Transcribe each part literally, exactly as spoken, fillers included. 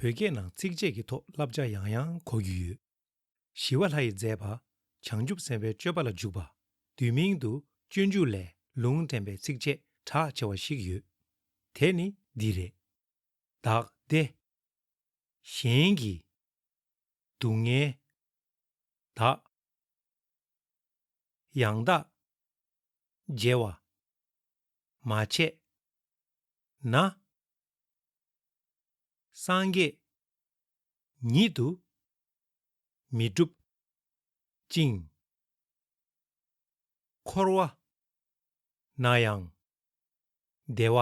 བོད་སྐད་ནང་ཚིགས་བཅད་ཀྱི་ཐོག་བསླབ་བྱ་ཡང་ཡང་གོ་རྒྱུ་ཡོད། ཞི་བ་ལྷ་ཡིས་མཛད་པ་བྱང་ཆུབ་སེམས་དཔའི་སྤྱོད་པ་ལ་འཇུག་པ། བསྡུས་མིང་དུ་སྤྱོད་འཇུག་ལས་ལུང་འདྲེན་པའི་ཚིགས་བཅད་གྲགས་ཆེ་བ་ཞིག་ཡོད། དེ་ནི་འདི་རེད། བདག་བདེ། གཞན་གྱི་སྡུག་བསྔལ་བདག་ཡང་དག་བརྗེ་བ་མ་བྱས་ན། སངས་རྒྱས་ཉིད་དུ་མི་འགྲུབ་ཅིང་། འཁོར་བ་ན་ཡང་བདེ་བ་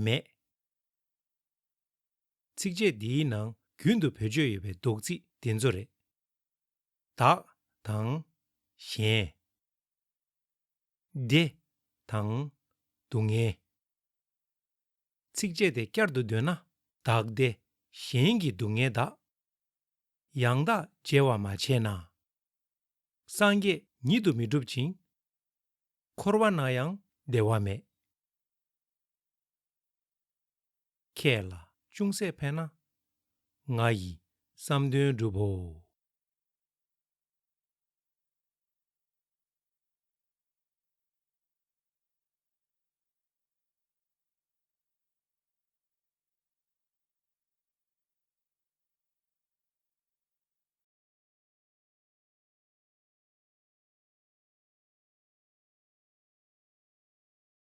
མེད། ཚིགས་བཅད་འདིའི་ནང་རྒྱུན་དུ་བེད་སྤྱོད་ཡོད་པའི་འདོགས་ཚིག་འདི་ཚོ་རེད། བདག་དང་གཞན། བདེ་དང་སྡུག་བསྔལ། ཚིགས་བཅད་དེ་བསྐྱར་དུ་བཏོན་ན། བདག་བདེ་གཞན་གྱི་སྡུག་བསྔལ་བདག་ཡང་དག་བརྗེ་བ་མ་བྱས་ན། སངས་རྒྱས་ཉིད་དུ་མི་འགྲུབ་ཅིང་། འཁོར་བ་ན་ཡང་བདེ་བ་མེད། ཁྱེད་ལ་ཅུང་ཟད་ཕན་ན། ང་ཡི་བསམ་དོན་འགྲུབ་བོ།